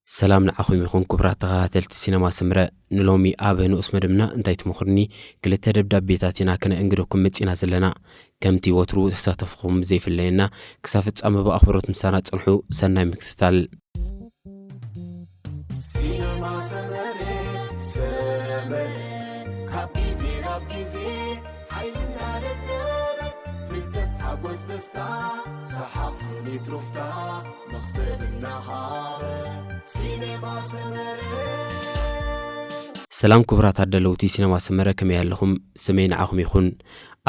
ሰላም ንዓኹም ይኹን ክቡራት ተኸታተልቲ ሲነማ ሰመረ። ንሎሚ ኣብ ንኡስ መደብና እንታይ ትመኽሩኒ ክልተ ደብዳቤታት ኢና ክነእንግደኩም መጺና ዘለና። ከምቲ ወትሩ ተሳተፍኹም ዘይፍለየና፣ ክሳብ ፍጻመ ብኣኽብሮት ምሳና ጽንሑ። ሰናይ ምክትታል። ሲነማ ሰመረ፣ ሰመረ፣ ካብ ግዜ ናብ ግዜ ሓይልና ደለበ፣ ፍልጠት ሓጎስ ደስታ፣ ሰሓቕ ስኒት ሩፍታ፣ መኽሰብ እናሃበ። ሲነማ ሰመረ። ሰላም ክቡራት ኣዳለውቲ ሲነማ ሰመረ፣ ከመይ ኣለኹም? ስመይ ንዓኹም ይኹን።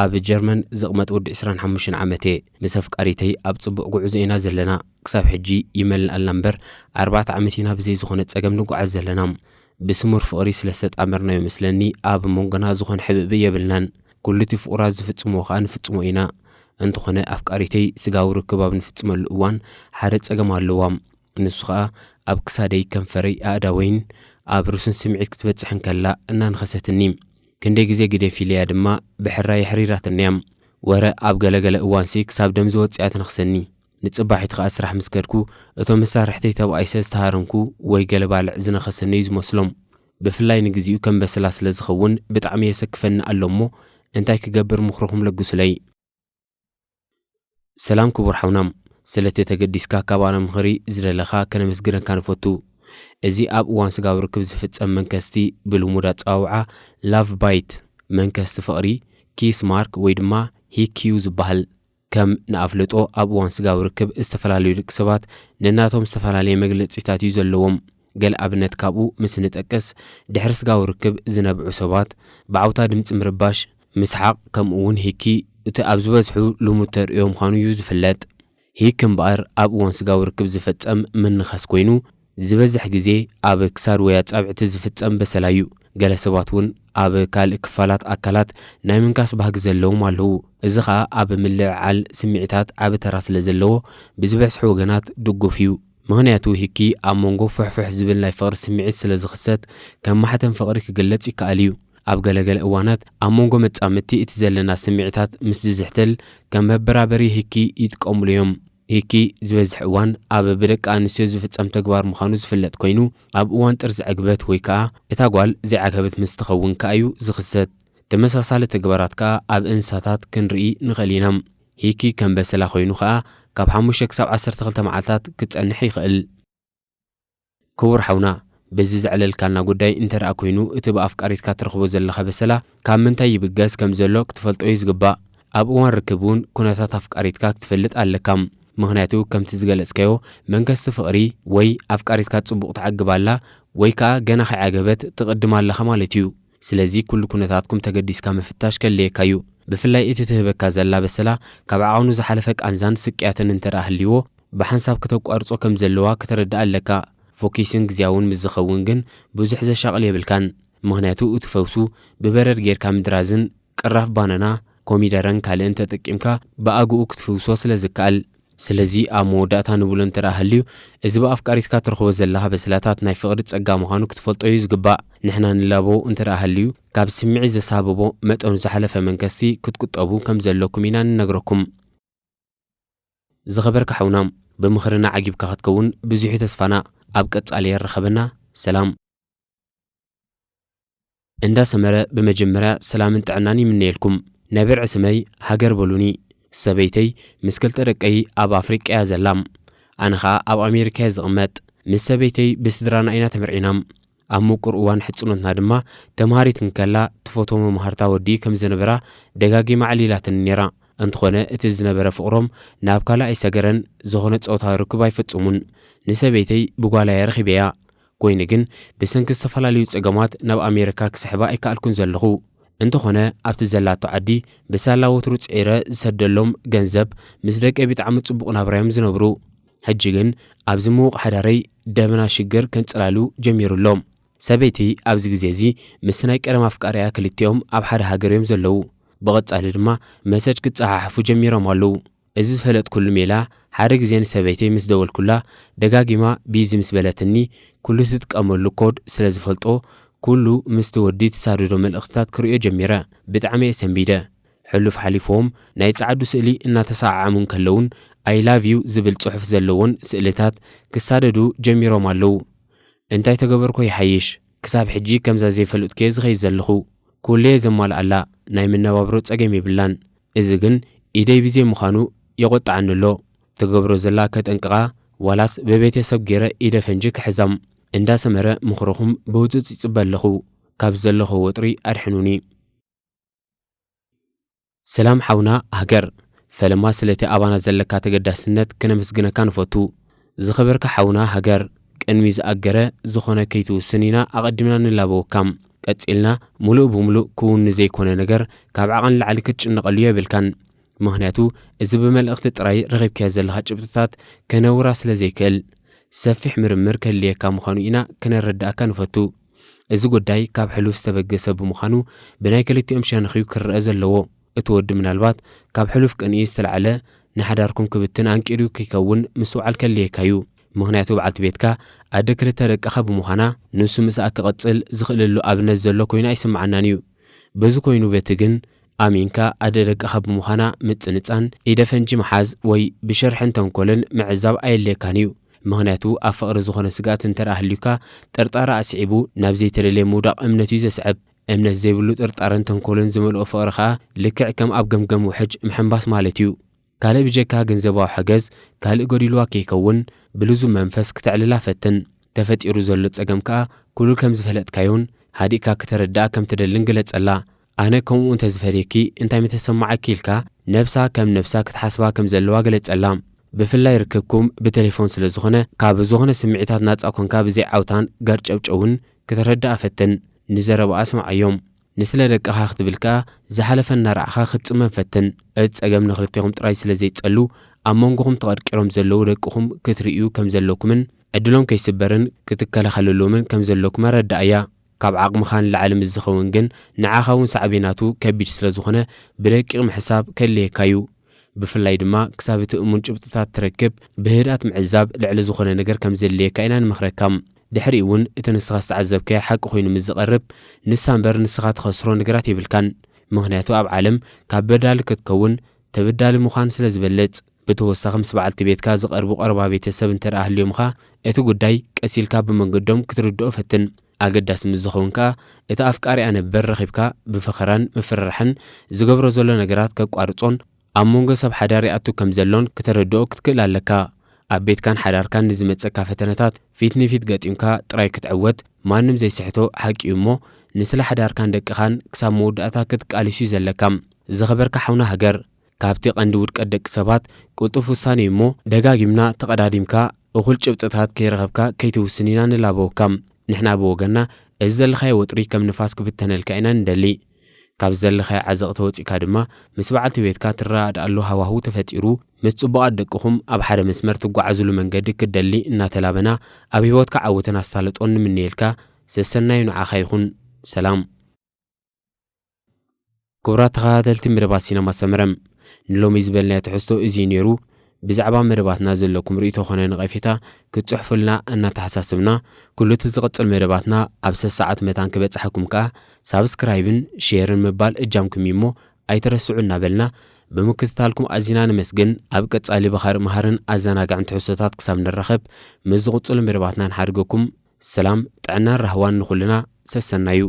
ኣብ ጀርመን ዝቕመጥ ወዲ ዕስራን ሓሙሽተን ዓመት እየ። ምስ ኣፍቃሪተይ ኣብ ጽቡቕ ጉዕዞ ኢና ዘለና። ክሳብ ሕጂ ይመልኣልና እምበር፣ ኣርባዕተ ዓመት ኢና ብዘይ ዝኾነ ጸገም ንጓዓዝ ዘለና። ብስሙር ፍቕሪ ስለ ዝተጣመርናዮ መስለኒ፣ ኣብ መንጎና ዝኾነ ሕብእብእ የብልናን። ኩሉ እቲ ፍቑራት ዝፍጽምዎ ከኣ ንፍጽሞ ኢና። እንተኾነ ኣፍቃሪተይ ስጋዊ ርክብ ኣብ ንፍጽመሉ እዋን ሓደ ጸገም ኣለዋ። ንሱ ኸኣ ኣብ ክሳደይ፣ ከንፈረይ፣ ኣእዳወይን ኣብ ርእሱን ስምዒት ክትበጽሕ እንከላ እናነኸሰትኒ። ክንደይ ግዜ ግደፊ ኢለያ ድማ ብሕራይ ኣሕሪራትኒ እያ። ወረ ኣብ ገለገለ እዋንሲ ክሳብ ደም ዝወጽእ እያ ትነኽሰኒ። ንጽባሒቱ ኸኣ ስራሕ ምስ ከድኩ፣ እቶም መሳርሕተይ ተባኢሰ ዝተሃረምኩ ወይ ገለ ባልዕ ዝነኸሰኒ እዩ ዝመስሎም። ብፍላይ ንግዚኡ ከም በሰላ ስለ ዝኸውን ብጣዕሚ የሰክፈኒ ኣሎ እሞ፣ እንታይ ክገብር ምኽርኹም ለግሱለይ። ሰላም ክቡር ሓውና፣ ስለቲ ተገዲስካ ካባና ምኽሪ ዝደለኻ ከነመስግነካ ንፈቱ። እዚ ኣብ እዋን ስጋዊ ርክብ ዝፍጸም መንከስቲ፣ ብልሙድ ኣጸዋውዓ ላቭ ባይት፣ መንከስቲ ፍቕሪ፣ ኪስ ማርክ ወይ ድማ ሂኪ እዩ ዝበሃል። ከም ንኣፍልጦ፣ ኣብ እዋን ስጋዊ ርክብ ዝተፈላለዩ ደቂ ሰባት ነናቶም ዝተፈላለየ መግለጺታት እዩ ዘለዎም። ገለ ኣብነት ካብኡ ምስ ንጠቅስ፣ ድሕሪ ስጋዊ ርክብ ዝነብዑ ሰባት ብዓውታ ድምጺ ምርባሽ፣ ምስሓቕ፣ ከምኡ እውን ሂኪ እቲ ኣብ ዝበዝሑ ልሙድ ተርእዮ ምዃኑ እዩ ዝፍለጥ። ሂክ እምበኣር ኣብ እዋን ስጋዊ ርክብ ዝፍጸም ምንኻስ ኮይኑ፣ ዝበዝሕ ግዜ ኣብ ክሳድ ወይ ኣጻብዕቲ ዝፍጸም በሰላ እዩ። ገለ ሰባት እውን ኣብ ካልእ ክፋላት ኣካላት ናይ ምንካስ ባህጊ ዘለዎም ኣለዉ። እዚ ኸኣ ኣብ ምልዕዓል ስምዒታት ዓቢ ተራ ስለ ዘለዎ፣ ብዝበዝሑ ወገናት ድጉፍ እዩ። ምኽንያቱ ሂኪ ኣብ መንጎ ፍሕፍሕ ዝብል ናይ ፍቕሪ ስምዒት ስለ ዝኽሰት፣ ከም ማሕተም ፍቕሪ ክግለጽ ይከኣል እዩ። ኣብ ገለገለ እዋናት ኣብ መንጎ መጻምድቲ እቲ ዘለና ስምዒታት ምስ ዝዝሕትል፣ ከም መበራበሪ ሂኪ ይጥቀሙሉ እዮም። ሂኪ ዝበዝሕ እዋን ኣብ ብደቂ ኣንስትዮ ዝፍጸም ተግባር ምዃኑ ዝፍለጥ ኮይኑ፣ ኣብ እዋን ጥርዚ ዕግበት ወይ ከኣ እታ ጓል ዘይዓገበት ምስ ትኸውን ከኣ እዩ ዝኽሰት። ተመሳሳሊ ተግባራት ከኣ ኣብ እንስሳታት ክንርኢ ንኽእል ኢና። ሂኪ ከም በሰላ ኮይኑ ከኣ ካብ ሓሙሽተ ክሳብ ዓሰርተ ክልተ መዓልታት ክጸንሕ ይኽእል። ክቡር ሓውና፣ በዚ ዘዕለልካና ጉዳይ እንተ ደኣ ኮይኑ፣ እቲ ብኣፍቃሪትካ ትረኽቦ ዘለኻ በሰላ ካብ ምንታይ ይብገስ ከም ዘሎ ክትፈልጦ እዩ ዝግባእ። ኣብ እዋን ርክብ እውን ኩነታት ኣፍቃሪትካ ክትፈልጥ ኣለካ። ምኽንያቱ፣ ከምቲ ዝገለጽካዮ፣ መንከስቲ ፍቕሪ ወይ ኣፍቃሪትካ ጽቡቕ ትዓግብ ኣላ ወይ ከኣ ገና ከይዓገበት ትቕድም ኣለኻ ማለት እዩ። ስለዚ፣ ኩሉ ኩነታትኩም ተገዲስካ ምፍታሽ ከድልየካ እዩ። ብፍላይ እቲ ትህበካ ዘላ በሰላ ካብ ዓቐኑ ዝሓለፈ ቃንዛን ስቅያትን እንተ ደኣ ህልይዎ፣ ብሓንሳብ ከተቋርጾ ከም ዘለዋ ከተረድእ ኣለካ። ፎኪስን ግዝያውን ምስ ዝኸውን ግን ብዙሕ ዘሻቕል የብልካን። ምኽንያቱ እቲ ፈውሱ ብበረድ ጌርካ ምድራዝን ቅራፍ ባናና፣ ኮሚደረን ካልእን ተጠቂምካ ብኣግኡ ክትፍውሶ ስለ ዝከኣል። ስለዚ ኣብ መወዳእታ ንብሎ እንተ ደኣ ሃልዩ፣ እዚ ብኣፍቃሪትካ ትረኽቦ ዘለኻ በስላታት ናይ ፍቕሪ ጸጋ ምዃኑ ክትፈልጦ እዩ ዝግባእ። ንሕና ንላቦ እንተ ደኣ ሃልዩ፣ ካብ ስምዒት ዘሳብቦ መጠኑ ዝሓለፈ መንከስቲ ክትቁጠቡ ከም ዘለኩም ኢና ንነግረኩም። ዝኸበርካ ሓውና፣ ብምኽርና ዓጊብካ ክትከውን ብዙሕ እዩ ተስፋና። ኣብ ቀጻሊ የራኸበና። ሰላም። እንዳ ሰመረ፣ ብመጀመርያ ሰላምን ጥዕናን ይምነየልኩም። ናይ ብርዒ ስመይ ሃገር በሉኒ። ሰበይተይ ምስ ክልተ ደቀይ ኣብ ኣፍሪቃ እያ ዘላ። ኣነ ኸኣ ኣብ ኣሜሪካ እየ ዝቕመጥ። ምስ ሰበይተይ ብስድራና ኢና ተመርዒና። ኣብ ምቁር እዋን ሕጽኖትና ድማ ተምሃሪት እንከላ ትፈትዎ መምሃርታ ወዲ ከም ዝነበራ ደጋጊማ ኣዕሊላትኒ ነይራ። እንተኾነ እቲ ዝነበረ ፍቕሮም ናብ ካልእ ኣይሰገረን፣ ዝኾነ ጾታዊ ርክብ ኣይፈጸሙን። ንሰበይተይ ብጓላ እየ ረኺበያ። ኮይኑ ግን ብሰንኪ ዝተፈላለዩ ጸገማት ናብ ኣሜሪካ ክስሕባ ኣይከኣልኩን ዘለኹ። እንተኾነ ኣብቲ ዘላቶ ዓዲ ብሳላ ወትሩ ጽዒረ ዝሰደሎም ገንዘብ ምስ ደቀይ ብጣዕሚ ጽቡቕ ናብራ እዮም ዝነብሩ። ሕጂ ግን ኣብዚ ምዉቕ ሓዳረይ ደበና ሽግር ከንጽላሉ ጀሚሩ ኣሎ። ሰበይቲ ኣብዚ ግዜ እዚ ምስ ናይ ቀደም ኣፍቃሪኣ ክልቲኦም ኣብ ሓደ ሃገር እዮም ዘለዉ። ብቐጻሊ ድማ መሰጅ ክጸሓሕፉ ጀሚሮም ኣለዉ። እዚ ዝፈለጥኩሉ ሜላ፣ ሓደ ግዜ ንሰበይተይ ምስ ደወልኩላ፣ ደጋጊማ ቢዚ ምስ በለትኒ፣ ኩሉ ትጥቀመሉ ኮድ ስለ ዝፈልጦ፣ ኩሉ ምስቲ ወዲ ትሳደዶ መልእኽትታት ክርእዮ ጀሚረ። ብጣዕሚ እየ ሰንቢደ። ሕሉፍ ሓሊፍዎም፣ ናይ ጸዓዱ ስእሊ እናተሰዓዓሙ እንከለዉን፣ ኣይ ላቭ ዩ ዝብል ጽሑፍ ዘለዎን ስእልታት ክሳደዱ ጀሚሮም ኣለዉ። እንታይ ተገበርኮ ይሓይሽ? ክሳብ ሕጂ ከምዛ ዘይፈልጥኩ እየ ዝኸይድ ዘለኹ። ኩሉ እየ ዘማልኣላ፣ ናይ መነባብሮ ጸገም የብላን። እዚ ግን ኢደይ ብዘይ ምዃኑ የቖጥዓኒ ኣሎ። ትገብሮ ዘላ ከጠንቅቓ ዋላስ ብቤተሰብ ገይረ ኢደ ፈንጂ ክሕዛም? እንዳ ሰመረ ምኽርኹም ብህጹጽ ይጽበ ኣለኹ። ካብ ዘለኹ ወጥሪ ኣድሕኑኒ። ሰላም ሓውና ሃገር፣ ፈለማ ስለቲ ኣባና ዘለካ ተገዳስነት ክነመስግነካ ንፈቱ። ዝኸበርካ ሓውና ሃገር፣ ቅድሚ ዝኣገረ ዝኾነ ከይትውስን ኢና ኣቐዲምና ንላበወካ። ቀጺልና፣ ምሉእ ብምሉእ ክውን ንዘይኮነ ነገር ካብ ዓቐን ንላዕሊ ክትጭነቐሉ የብልካን። ምኽንያቱ፣ እዚ ብመልእኽቲ ጥራይ ረኺብካዮ ዘለኻ ጭብጥታት ከነውራ ስለ ዘይክእል፣ ሰፊሕ ምርምር ከድልየካ ምዃኑ ኢና ከነረድኣካ ንፈቱ። እዚ ጉዳይ ካብ ሕሉፍ ዝተበገሰ ብምዃኑ፣ ብናይ ክልቲኦም ሸነኽ እዩ ክረኣ ዘለዎ። እቲ ወዲ ምናልባት ካብ ሕሉፍ ቅንኢ ዝተላዕለ ንሓዳርኩም ክብትን ኣንቂዱ ከይከውን ምስትውዓል ከድልየካ እዩ። ምኽንያቱ በዓልቲ ቤትካ ኣደ ክልተ ደቅኻ ብምዃና፣ ንሱ ምስኣ ክቕጽል ዝኽእለሉ ኣብነት ዘሎ ኮይኑ ኣይስምዓናን እዩ። በዚ ኮይኑ በቲ ግን ኣሚንካ ኣደ ደቅኻ ብምዃና ምጽንጻን፣ ኢደ ፈንጂ ምሓዝ ወይ ብሸርሕን ተንኮልን ምዕዛብ ኣየድልየካን እዩ። ምኽንያቱ ኣብ ፍቕሪ ዝኾነ ስግኣት እንተ ደኣ ሃልዩካ፣ ጥርጣረ ኣስዒቡ ናብ ዘይተደልየ ምውዳቕ እምነት እዩ ዘስዕብ። እምነት ዘይብሉ ጥርጣረን ተንኮልን ዝመልኦ ፍቕሪ ከኣ ልክዕ ከም ኣብ ገምገም ውሕጅ ምሕንባስ ማለት እዩ። ካልእ ብጀካ ገንዘባዊ ሓገዝ ካልእ ጎዲልዋ ከይከውን ብልዙብ መንፈስ ክተዕልላ ፈትን። ተፈጢሩ ዘሎ ጸገም ከኣ ኩሉ ከም ዝፈለጥካዮን ሃዲእካ ክተረድኣ ከም ትደልን ግለጸላ። ኣነ ከምኡ እንተ ዝፈትየኪ እንታይ ምተሰማዓኪ ኢልካ ነብሳ ከም ነብሳ ክትሓስባ ከም ዘለዋ ግለጸላ። ብፍላይ ርክብኩም ብቴሌፎን ስለ ዝኾነ ካብ ዝኾነ ስምዒታት ናጻ ኮንካ ብዘይ ዓውታን ገርጨብጨውን ክተረድኣ ፈትን። ንዘረባኣ ስምዓዮም። ንስለ ደቅኻ ክትብል ከኣ ዝሓለፈ እናረኣኻ ክትጽመም ፈትን። እቲ ጸገም ንኽልቴኹም ጥራይ ስለ ዘይጸሉ ኣብ መንጎኹም ተቐርቂሮም ዘለዉ ደቅኹም ክትርእዩ ከም ዘለኩምን ዕድሎም ከይስበርን ክትከላኸለሎምን ከም ዘለኩም ኣረድኣያ። ካብ ዓቕምኻ ንላዕሊ ምስ ዝኸውን ግን ንዓኻ እውን ሳዕቤናቱ ከቢድ ስለ ዝኾነ ብደቂቕ ምሕሳብ ከድልየካ እዩ። ብፍላይ ድማ ክሳብ እቲ እሙን ጭብጥታት ትረክብ ብህድኣት ምዕዛብ ልዕሊ ዝኾነ ነገር ከም ዘድልየካ ኢና ንምኽረካ። ድሕሪኡ እውን እቲ ንስኻ ዝተዓዘብካዮ ሓቂ ኮይኑ ምስ ዝቐርብ ንሳ እምበር ንስኻ ትኸስሮ ነገራት የብልካን። ምኽንያቱ ኣብ ዓለም ካብ በዳሊ ክትከውን ተበዳሊ ምዃን ስለ ዝበልጽ። ብተወሳኺ ምስ በዓልቲ ቤትካ ዝቐርቡ ቀረባ ቤተሰብ እንተ ደኣ ሃልዮምኻ እቲ ጉዳይ ቀስ ኢልካ ብመንገዶም ክትርድኦ ፈትን። ኣገዳሲ ምስ ዝኸውን ከኣ እቲ ኣፍቃሪኣ ነበር ረኺብካ ብፈኸራን ምፍርራሕን ዝገብሮ ዘሎ ነገራት ከቋርጾን ኣብ መንጎ ሰብ ሓዳር ይኣቱ ከም ዘሎን ክተረድኦ ክትክእል ኣለካ። ኣብ ቤትካን ሓዳርካን ንዝመጸካ ፈተነታት ፊት ንፊት ገጢምካ ጥራይ ክትዕወት ማንም ዘይስሕቶ ሓቂ እዩ እሞ፣ ንስለ ሓዳርካን ደቅኻን ክሳብ መወዳእታ ክትቃለስ እዩ ዘለካ። ዝኸበርካ ሓውና ሃገር፣ ካብቲ ቀንዲ ውድቀት ደቂ ሰባት ቅልጡፍ ውሳኔ እዩ እሞ፣ ደጋጊምና ተቐዳዲምካ እኹል ጭብጥታት ከይረኸብካ ከይትውስን ኢና ንላበወካ። ንሕና ብወገንና፣ እዚ ዘለኻዮ ወጥሪ ከም ንፋስ ክብተነልካ ኢና ንደሊ። ካብ ዘለኻዮ ዓዘቕቲ ወጺእካ ድማ ምስ በዓልቲ ቤትካ ትረዳድኣሉ ሃዋህው ተፈጢሩ፣ ምስ ጽቡቓት ደቅኹም ኣብ ሓደ መስመር ትጓዓዙሉ መንገዲ ክትደሊ እናተላበና፣ ኣብ ህይወትካ ዓወትን ኣሳልጦን ንምነየልካ። ሰሰናዩ ንዓኻ ይኹን። ሰላም። ክቡራት ተኸታተልቲ መደባት ሲነማ ሰመረ፣ ንሎሚ ዝበልናዮ ትሕዝቶ እዚ እዩ ነይሩ። ብዛዕባ መደባትና ዘለኩም ርእይቶ ኾነ ነቐፌታ ክትጽሕፉልና እናተሓሳስብና፣ ኩሉ እቲ ዝቕጽል መደባትና ኣብ ሰሰዓት መታን ክበጽሓኩም ከኣ ሳብስክራይብን ሼርን ምባል እጃምኩም እዩ እሞ ኣይትረስዑ እናበልና፣ ብምክትታልኩም ኣዚና ነመስግን። ኣብ ቀጻሊ ብኻልእ መሃርን ኣዘናጋዕን ትሕዝቶታት ክሳብ ንራኸብ፣ ምስ ዝቕጽሉ መደባትና ንሓድገኩም። ሰላም፣ ጥዕናን ራህዋን ንኹልና። ሰሰናዩ።